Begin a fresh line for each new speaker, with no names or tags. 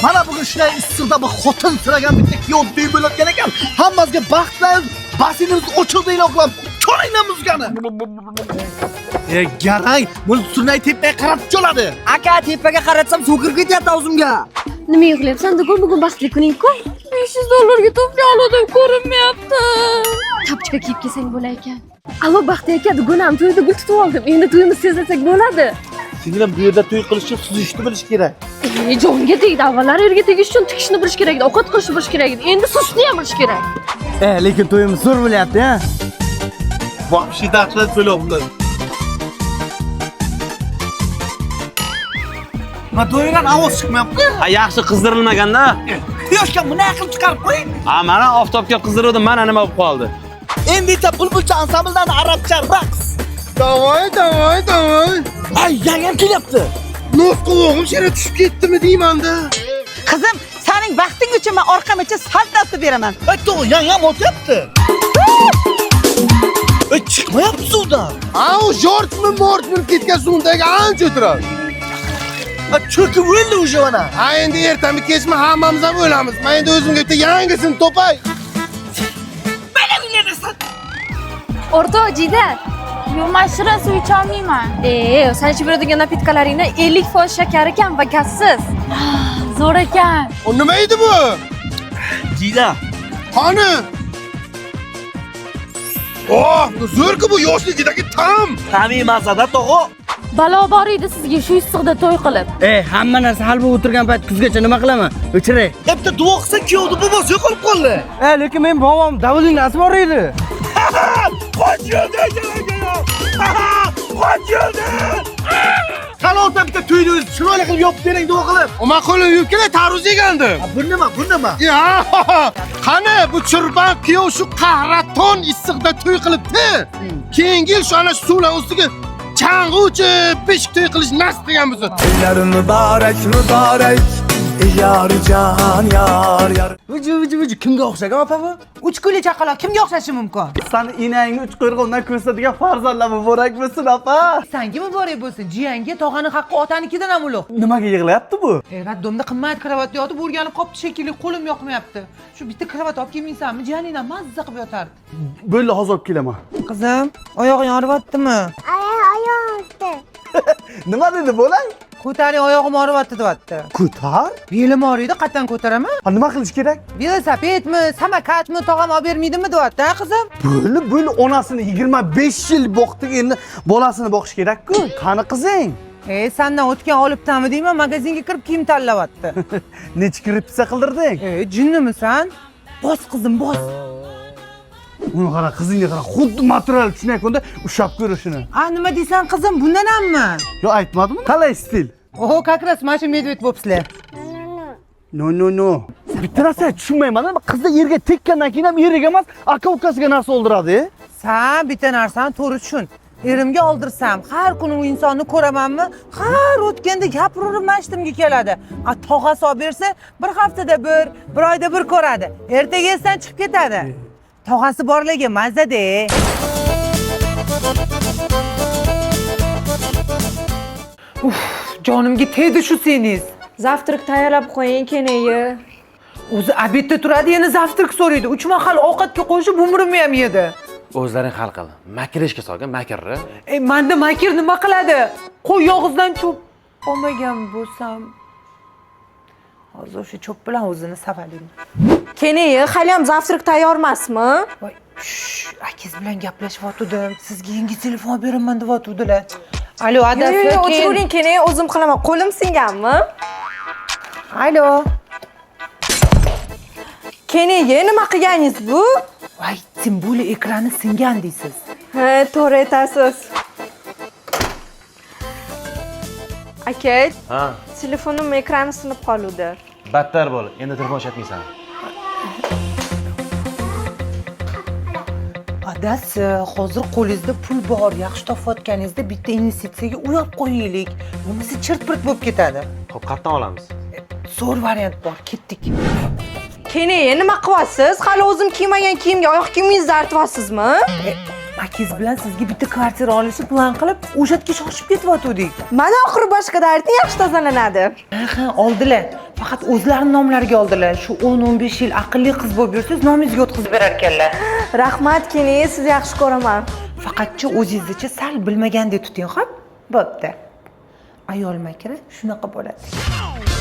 Mana bugun shunday issiqda bir xotin siragan bitta kuyov to'y bo'layotgan ekan. Hammamizga baxt tilaymiz. Basseynimiz ochildi e'lon qilamiz. Ko'ringlar muzikani. E, garang, buni surnay tepaga qaratib choladi.
Aka, tepaga qaratsam suv kirib ketyapti og'zimga.
Nima yig'layapsan? Bugun bugun baxtli kuning-ku.
500 dollarga tufli oldim, ko'rinmayapti.
Tapchka kiyib kelsang bo'lar ekan. Allo Baxti aka, dugonam to'yda gul tutib oldim. Endi to'yimiz tezlasak bo'ladi.
Singlim, bu yerda to'y qilish uchun suzishni bilish kerak.
E, jonga tegdi. Avvallari erga tegish uchun tikishni bilish kerak edi, ovqat qilishni bilish kerak edi. Endi suzishni ham bilish kerak.
E, lekin to'yimiz zo'r bo'lyapti, ha?
Вообще dahshat bo'lyapti. Ma do'yran ovoz chiqmayapti.
Ha, yaxshi qizdirilmaganda.
Quyoshga bunday qilib chiqarib qo'ying.
Ha, mana oftobga qizdiruvdim, mana nima bo'lib qoldi.
Endi esa bulbulcha ansambldan arabcha raqs.
Davay, davay, davay.
Ay, yangam kelyapti.
Nos qovog'im shira tushib ketdimi deyman-da.
Qizim, sening baxting uchun men orqamacha salto otib beraman.
Ay, to'g'ri, yangam otyapti. Ey, chiqmayapti suvdan.
Ha, u jortmi, mortmi ketgan suvdagi ancha o'tiradi.
Ha, cho'kib o'ldi уже mana.
Ha, endi ertami kechmi hammamiz ham o'lamiz. Men endi o'zimga bitta yangisini topay.
O'rtoq Jida.
Yo'q, men shirin suv icholmayman.
E, sen ichib beradigan napitkalaringda 50% shakari kam va gazsiz.
Zo'r ekan.
O nima edi bu?
Jida.
Qani? Oh, bu zo'r-ku bu yoshligidagi tam.
Ta'mi mazada tog'a.
Balo bor edi sizga shu issiqda to'y qilib.
E, hamma narsa hal bo'lib o'tirgan payt kuzgacha nima qilaman? O'chiray.
Bitta duo qilsa kuyovni bobosi yo'qolib qoldi.
E, lekin men bobom davulinasi bor edi.
Qochildi, Qochildi. Qani o'rta bitta to'yni o'zi chiroyli qilib yopib bering duo qilib.
O men qo'lim yuvib kelay, tarvuz yegandim.
Bu nima, bu nima?
Ya, qani bu chirban kuyov shu qahraton issiqda to'y qilibdi. Keyingi yil shu ana shu suvlar ustiga chang'i uchib, pishik to'y qilish nasib qilgan bo'lsin.
To'ylar muborak muborak yar can yar yar.
Vuju vuju vuju kimga o'xshagan opa bu?
Uch kunli chaqaloq kimga o'xshashi mumkin?
Sani enangni uch qo'rg'ondan ko'rsatadigan farzandlar muborak bo'lsin, opa.
Sanga muborak bo'lsin, jiyanga tog'ani haqqi otanikidan ham ulug'.
Nimaga yig'layapti bu?
E, роддом da qimmat kravatda yotib o'rganib qolibdi shekilli, qo'lim yoqmayapti. Shu bitta kravat olib kelmaysanmi? Jiyaningdan mazza qilib yotardi.
Bo'ldi, hozir olib kelaman.
Qizim, oyog'ing og'riyaptimi?
Nima dedi bo'lang?
Ko'taring, oyog'im og'riyapti deyapti.
Ko'tar?
Belim og'riydi, qatdan ko'taraman?
Ha, nima qilish kerak?
Velosipedmi, samokatmi tog'am olib bermaydimi deyapti, ha qizim?
Bo'ldi, bo'ldi, onasini 25 yil boqdik, endi bolasini boqish kerak-ku. Qani qizing?
E, sandan o'tgan olibdami deyman, magazinga kirib kiyim tanlayapti.
Necha kiribsa qildirding?
E, jinnimisan? Bos qizim, bos.
Uni qara, qizingga qara, xuddi material tushunayotganda ushlab ko'rishini.
A, nima deysan qizim, bundan hammi?
Yo, aytmadimmi? Qalay stil?
Oho, как раз mana shu medved bo'libsizlar.
No, no, no. Bitta narsa tushunmayman, qizda erga tekkandan keyin ham eriga emas, aka ukasiga narsa oldiradi.
San bitta narsani to'g'ri tushun. Erimga oldirsam, har kuni u insonni ko'ramanmi? Har o'tganda gapiraverib mashtimga keladi. A tog'asi olib bersa, bir haftada bir, bir oyda bir ko'radi. Ertaga esdan chiqib ketadi. Tog'asi borligi mazza-da. Uf, jonimga tegdi shu seningiz.
Завтрак tayyorlab qo'ying, kenayi.
O'zi обед da turadi, yana завтрак so'raydi. 3 mahal ovqatga qo'shib umrimni ham yedi.
O'zlaring hal qil. Makr ishga solgan, makrni.
E, manda makr nima qiladi? Qo'y yog'izdan cho'p olmagan bo'lsam, hozir o'sha cho'p bilan o'zini savalayman.
Kenayi, hali ham завтрак tayyor emasmi?
Voy, shh, akangiz bilan gaplashayotgandim. Sizga yangi telefon beraman deyotgandilar. Alo, adasi.
Yo'q, yo'q, o'tiravering kenayi, o'zim qilaman. Qo'lim singanmi?
Alo.
Kenayi, nima qilganingiz bu?
Voy, тем более ekrani singan deysiz.
Ha, to'g'ri aytasiz. Aka,
Ha,
telefonim ekrani sinib qoluvdi.
battar bo'l. Endi telefon ishlatmaysan.
Adasi, hozir qo'lingizda pul bor, yaxshi topayotganingizda bitta investitsiyaga uy olib qo'yaylik. Bo'lmasa chirt-pirt bo'lib ketadi.
Xo'p, qayerdan olamiz?
Zo'r variant bor, ketdik.
Kenayi, nima qilyapsiz? Hali o'zim kiymagan kiyimga oyoq kiyimingizni artyapsizmi?
Akangiz bilan sizga bitta kvartira olishni plan qilib, o'sha yerga shoshib ketyotgandik.
Mana oxiri boshqa dardni yaxshi tozalanadi.
Ha, oldilar. Faqat o'zlarini nomlariga oldilar. Shu 10-15 yil aqlli qiz bo'lib yursangiz, nomingizga o'tkazib berar ekanlar.
Rahmat, Kenaya, sizni yaxshi ko'raman.
Faqatchi o'zingiznicha sal bilmagandek tuting, xo'p? Bo'pti. Ayol makri shunaqa bo'ladi.